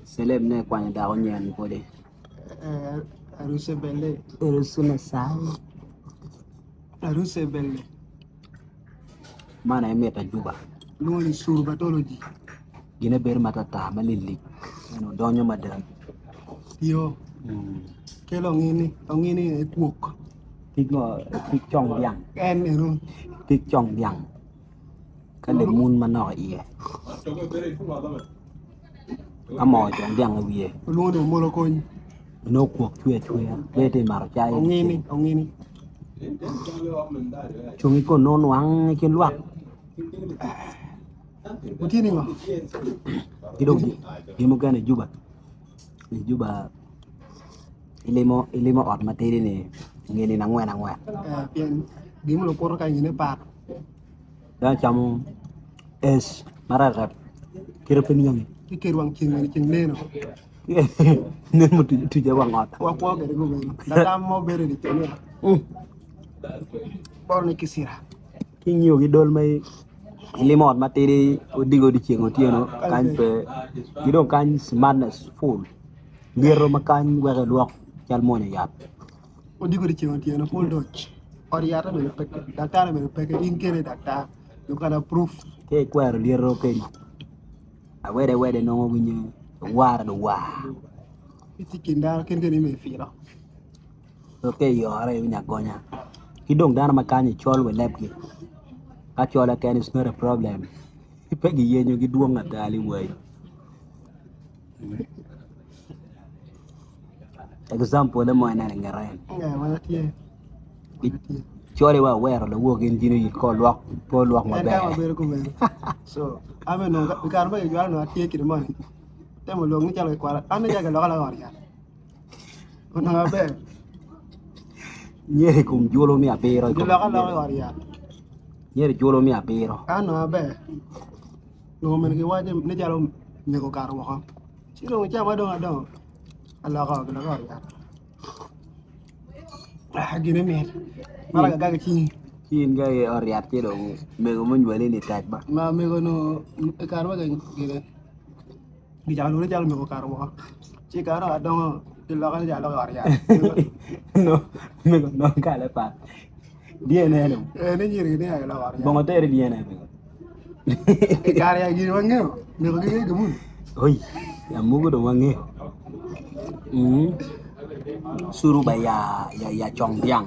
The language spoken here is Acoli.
Celeb ne kwanyo dako nyen kodi. Aruse belle. Aruse masai. Aruse belle. Man aye mit ajuba. Lwongo ni surbatology. Gine bedo matata malilic eno donyo mada. Yo. Kelo ongini, ongini aye kwok. Pig ngo, pig cong dyang. En eno. Pig cong dyang. Ka lemun manok iye. Ka moo cong dyang i wiye. Olwongo ni omolo kony. Nongo kwok cwe acweya. Bedo tye mato cai. Ongini, ongini. Congi kono nongo nwang i kin lwak. Wutye ningo? Ki dong gin mukene juba, i juba ilimo ilimo ot matidi ni nge nino angwen angwen. Eh, pien gin ma lukuto ka ingine pat. Dano camo ec maratrap kite pe niangi. Ki ker wang ceng bene ceng neno. Nen mutuc tuca wang ot. Wakwo kwede gumeno. Latam mo bedo i dyeceng niya, Boro ni kisira. Ki ingiyo ki dol ma ilimo ot matidi odiko dyeceng otyeno kany pe ki dong kany smartness full lyeto ma kany weko ilwok cal mwonyo yat. Odiko dyeceng otyeno full doc ot yatte bene peke daktari bene peke in kene daktar you can approve. Ka ikwero lyeto kedi awede awede nongo winyo war dong war. Itye i kin dano ken kene me pilo. Dok ka iyore iwinyo agonya ki dong dano ma kany icol wa lebgi ka cola kene is not a problem pe giyenyo gidwong ada liwai example mo ineno i ngete eni coli wa awero lawor gin jino it ko lwok pe olwok maber Onongo aber. Nyeri kom julo me abiro. Giloka aloka i ot yat. Nyeri julo me abiro. Ka onongo aber, onongo myero giwac ni calo mego okato woko. Ci dong ca ma dong adongo, aloko giloka i ot yat. Ah, gine mit. Mara gagaga i cingi. Ci in ka i ot yat ci dong mego munywali ni tek ba. Ma mego onongo i kare ma gine. Gicako lwonge calo mego okato woko ci kare dong adongo giloka ni aloka i ot yat. Mego nongo kale pat. DNA dong. Eh ni nyiri ni aye loko ot yat. Bongo teri DNA mego. I kare ya gini wangeyo mego gingeyo gimuni. Oi, amugo dong wangeyo. Mm. Suruba ya ya ya cong dyang.